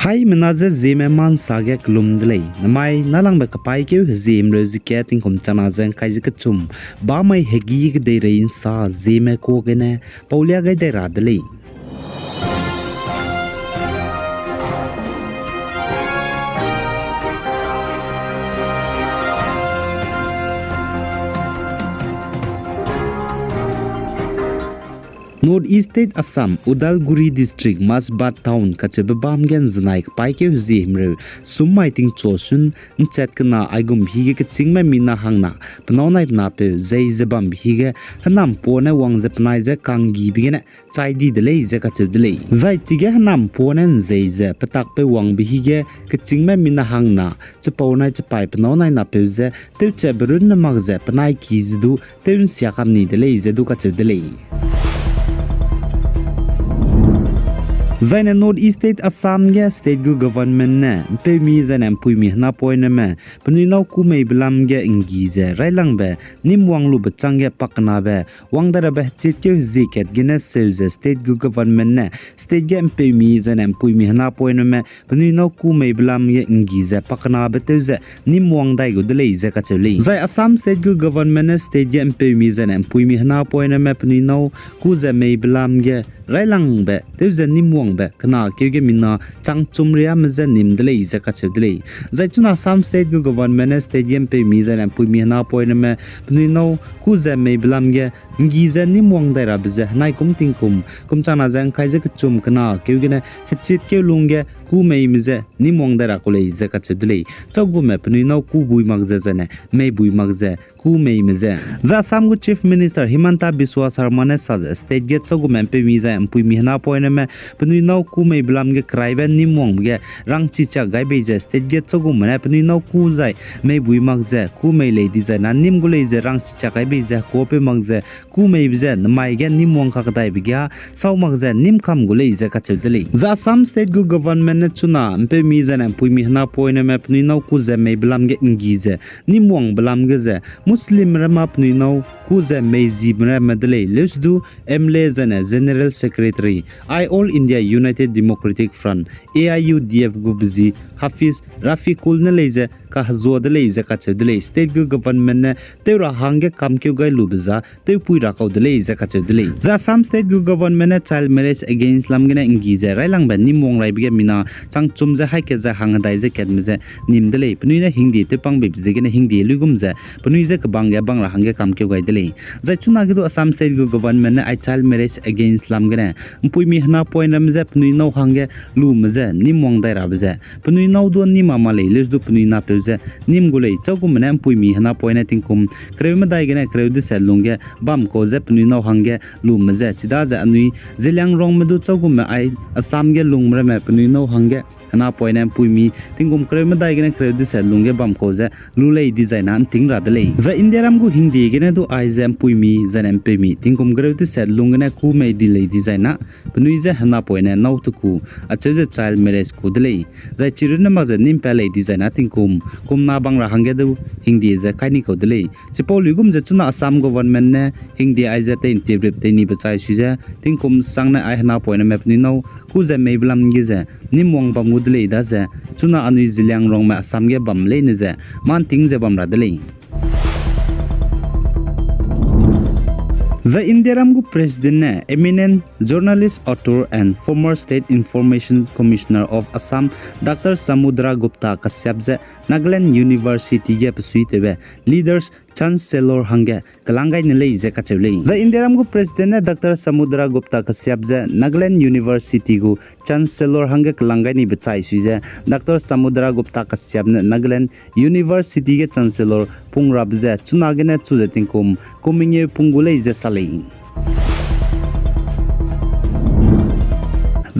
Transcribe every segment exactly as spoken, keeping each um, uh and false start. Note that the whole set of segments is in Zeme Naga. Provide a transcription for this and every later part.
Aimena ze Zeme ma nsa ge kelum de lei. Namai nâlangbe kapaîkeu hezie himreu ze kat tingkum chana ze ngkai ze kechum, bamai hegî kedeirei nsa Zeme kuâ gene paulia gai dai ra de lei. North East State Assam, Udalguri District, Masbat Town kacheube bam ge nzenai kapaîkeu hezie himreu, sum mai tingchu sun, nchat kena aigumbe hige kechîngme mina hangna, penâu nai penapeu zei ze bambe hige, hênam puâ ne wang ze penai je kanggibe gene chai di de lei ze kacheu de lei. Zai chige hênam puâ ne nzei ze petakpeu wangbe hige, kechîngme mina hangna, chipau nai chipai penâu nai napeu ze, tewchatbe runne mak ze penai ki ze du, tew nsia kam ni de lei ze du kacheu de lei. Zaine North East State Assam ge state gu government ne mpeumi zaine mpuimi henapoineme penui nâu kû meibe lam ge nggi ze railangbe nîm wang lube chângge pakenabe wang dai rabe hechitkeu hezie kat gene seu ze state gu government ne state ge mpeumi zaine mpuimi henapoineme penui nâu kû meibe lam ge nggi ze pakenabe tew ze nîm wang dai gu de lei ze kacheu lei. Zai Assam state gu government ne state ge mpeumi zaine mpuimi henapoineme penui nâu kû ze meibe lam ge railangbe tew ze nîm wangbe kena keu ge mina chang chum riame je nîm de lei ze kacheu de lei. Zai chuna Assam state gu government ne state ge mpeumi zaine mpuimi henapoineme penui nâu kû ze meibe lam ge nggi ze nîm wang dai rabe ze henai kum tingkum, kum chana ze ngkai ze kechum kena keu gene hechitkeu lungge kû meime je nîm wang dai ra ku lei ze kacheu de lei. Châugume penui nâu kû bui mak ze zaine mei bui mak ze kû meime ze. Zai Assam gu Chief Minister Himanta Biswa Sarma ne sa ze state ge châugume mpeumi zai mpuimi henapoineme penui nâu kû meibe lam ge keraibe nîm wangbe ge rangchichak gai bei ze state ge châugume ne penui nâu kû zai mei bui mak ze kû mei lei dizai na nîm gu lei ze rangchichak gai bei ze hekuâpeu mak ze kû meibe ze namai ge nîm wang kakdaibe ge sau mak ze nîm kam gu lei ze kacheu de lei. Zai Assam state gu government ne chuna mpeumi zaine mpuimi henapoineme penui nâu kû ze meibe lam ge nggi ze nîm wangbe lam ge ze Muslim ramme penui nâu kû ze mei zibe ramme de lei. Leuse du M L A zaine General Secretary, All India United Democratic Front, A I U D F gu bezi Hafiz Rafiqul ne lei ze kahezua de lei ze kacheu de lei. State gu government ne tew ra hangge kamkeu gai lube za tewpui ra kau de lei ze kacheu de lei. Zai Assam state gu government ne child marriage against lam gene nggi ze railangbe nîm wang raibe ge mina chang chum ze haî kat ze hang hedai ze katme ze nîm de lei. Penui ne hingdie tewpang beibe ziegene hingdie luigum ze penui je kebang ge bang ra hangge kamkeu gai de lei. Zai chunage du Assam state gu government ne ai child marriage against lam gene mpuimi henapoineme je penui nâu hangge lume je nîm wang dai rabe ze penui nâu du nîm a ma lei, leuse du penui napeu ze nîm gu lei. Châugume ne mpuimi henapoine tingkum kereu medai gene kereu deset lungge bam kau ze penui nâu hangge lume je chidaze anui Zeliangrongme du châugume ai Assam ge lungme ramme penui nâu hangge henapoine mpuimi tingkum kereu medai gene kereu deset lungge bam kau ze lu lei dizai na nting ra de lei. Zai Indiaram gu hingdie gene du aize mpuimi zaine mpeumi tingkum kereu deset lung gene kû mei di lei dizai na penui je henapoine nâu teku acheu ze child marriage ku de lei. Zai chirunne mak ze nîm pat lei dizai na tingkum kumna bang ra hangge du hingdie ze kai ni kau de lei. Chipau luigum ze chuna Assam government ne hingdie aize tei ntiprip tei nibe chai sui ze tingkum sangne ai henapoineme penui nâu kû ze meibe lam ge ze nîm wang bam gu de lei daze chuna anui Zeliangrongme Assam ge bam leine ze mâ nting ze bam ra de lei. Zai Indiaram gu president ne eminent journalist, author and former State Information Commissioner of Assam, Doctor Samudra Gupta Kashyap je Nagaland University ge besuitewbe Leaders Chancellor hangge kelang gai ne lei ze kacheu lei. Zai Indiaram gu president ne Doctor Samudra Gupta Kashyap je Nagaland University gu Chancellor hangge kelang gai nibe chai sui ze Doctor Samudra Gupta Kashyap ne Nagaland University ge Chancellor pung rabe ze chuna gene chu ze tingkum kum mengeu pung gu lei ze sa lei.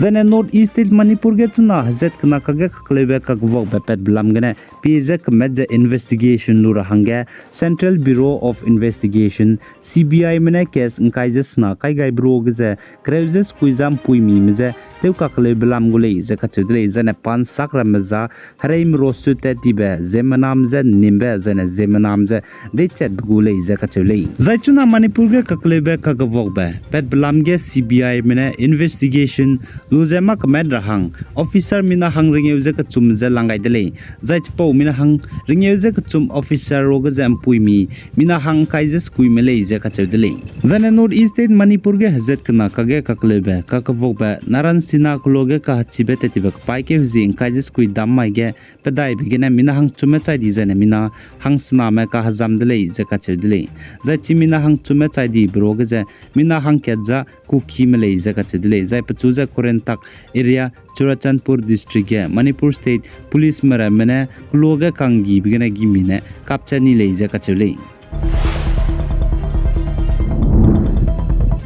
Zaine North East State Manipur ge chuna hezat kena kage kakleube kakvuakbe patbe lam gene pie ze kemet ze investigation lu ra hangge Central Bureau of Investigation, C B I me ne case ngkai ze sena kai gaibe ruage ze kereu ze sekui za mpuimime je tew kakleube lam gu lei ze kacheu de lei. Zaine pa nsak ramme za hereime ro su tat tibe ziemmename je nimbe zaine ziemmename je deichatbe gu lei ze kacheu lei. Zai chuna Manipur ge kakleube kakvuakbe patbe lam ge C B I me ne investigation lu ze mâ kemat ra hang officer mina hang rengeu ze kechum ze lang gai de lei. Zai chipau mina hang rengeu ze kechum officer ruage ze mpuimi mina hang ’ngkai ze sekuime lei ze kacheu de lei. Zaine North East State Manipur ge hezat kena kage kakleube kakevukbe Naran Sina keloa ge kahechibe tettibe kepaîkeu hezie ’ngkai ze sekui dam mai ge pedaibe gene mina hangchumme chai di zaine mina hangsename kahezam de lei ze kacheu de lei. Zai chi mina hangchumme chai dibe ruage ze mina hangkat za Kukime lei ze kacheu de lei. Zai pechu ze Korentak area, Churachandpur District ge Manipur State Policeme ramme ne keloa ge kanggibe gene gimi ne kapchat ni lei ze kacheu lei.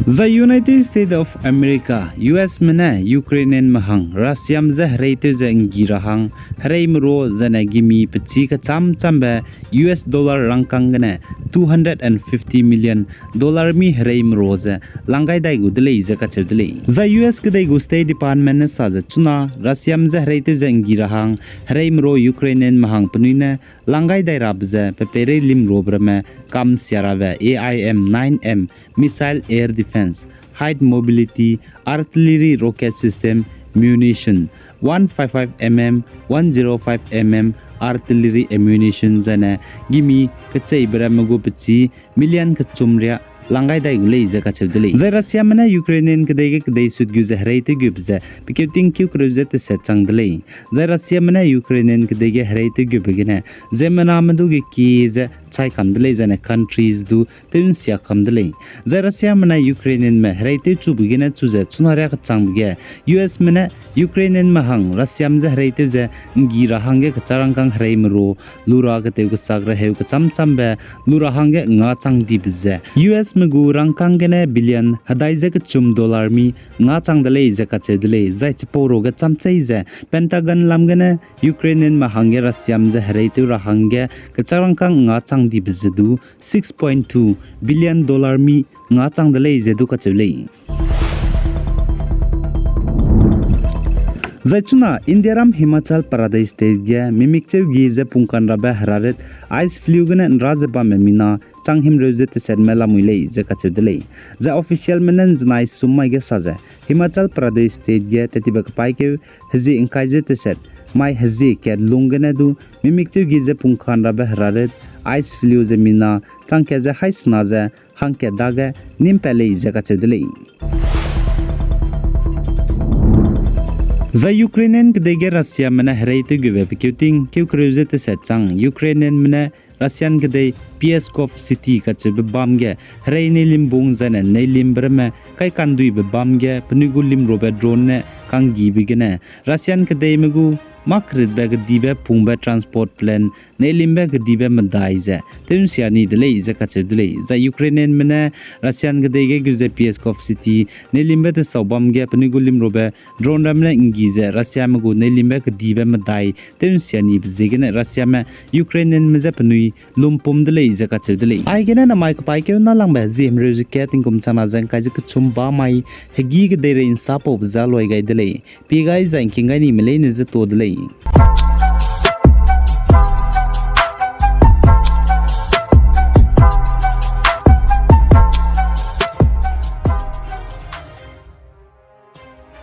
Zai United States of America, U Sme ne Ukrainianme hang Russiame je hereitew ze ’nggi ra hang hereime ro zaine gimi pechî kechâm châmbe U S dollar rangkâng gene two hundred and fifty million dollar mi hereime ro ze lang gai dai gu de lei ze kacheu de lei. Zai U S kedei gu State Department ne sa ze chuna Russiame je hereitew ze ’nggi ra hang hereime ro Ukrainianme hang penui ne lang gai dai rabe ze pe peirei limrobe ramme kam sia rabe A I M nine M missile air defense, high mobility artillery rocket system, munition, one five five mm, one zero five mm artillery ammunition zaine gimi kecheibe ramme gu pechî million kechum riâ lang gai dai gu lei ze kacheu de lei. Zai Russiame ne Ukrainian kedei ge kedei sut gu ze hereitew gube ze pe keu tingkeu kereu ze teset chang de lei. Zai Russiame ne Ukrainian kedei ge hereitew gube gene ziemmename du ge kie ze chai kam de lei zaine countries du tew ’nsia kam de lei. Zai Russiame ne Ukrainianme hereitew chube gene chu ze chuna riâ kechangbe ge U Sme ne Ukrainianme hang Russiame je hereitew ze ’nggi ra hangge kechâ rangkâng hereime ro lu ra ketew kesak reheu kechâm châmbe lu ra hangge ngachang dibe ze U Sme gu rangkâng gene billion hedai ze kechum dollar mi ngachang de lei ze kacheu de lei. Zai chipau ruage cham chei ze Pentagon lam gene Ukrainianme hangge Russiame je hereitew ra hangge kechâ rangkâng ngachang dibe ze du six point two billion dollar mi ngachang de lei ze du kacheu lei. Zai chuna Indiaram Himachal Pradesh State ge mimikcheu gi ze pungkanrabe heraret ice floe gene ’nra ze bamme mina chang himreu ze tesetme lamui lei ze kacheu de lei. Zai officialme ne ’nzenai sum mai ge sa ze Himachal Pradesh State ge tettibe kepaîkeu hezie ’ngkai ze teset mai hezie kat lung gene du mimikcheu gi ze pungkanrabe heraret ice floe ze mina chang kat ze haî sena ze hangkat dage nîm pat lei ze kacheu de lei. Zai Ukrainian kedei ge Russiame ne hereitew gube pe keu tingkeu kereu ze teset chang Ukrainianme ne Russian kedei Pskov City kacheube bam ge herei neilim bung zaine neilimbe ramme kaikanduibe bam ge penui gu limrobe drone ne kanggibe gene Russian kedeime gu mâ keritbe kedibe pungbe transport plane neilimbe kedibe medai ze tew ’nsia ni de lei ze kacheu de lei. Zai Ukrainianme ne Russian kedei ge gu ze Pskov City neilimbe tesau bam ge penui gu limrobe drone ramme ne ’nggi ze Russiame gu neilimbe kedibe medai tew ’nsia nibe ziegene Russiame Ukrainianme je penui lumpum de lei ze kacheu de lei. Aigene namai kepaîkeu nâlangbe hezie himreu ze kat tingkum changna ze ’ngkai ze kechum ba mai hegî kedeirei ’nsapaube ze loi gai de lei. Pie gai zai ’ngking gai nime leine ze tuâ de lei.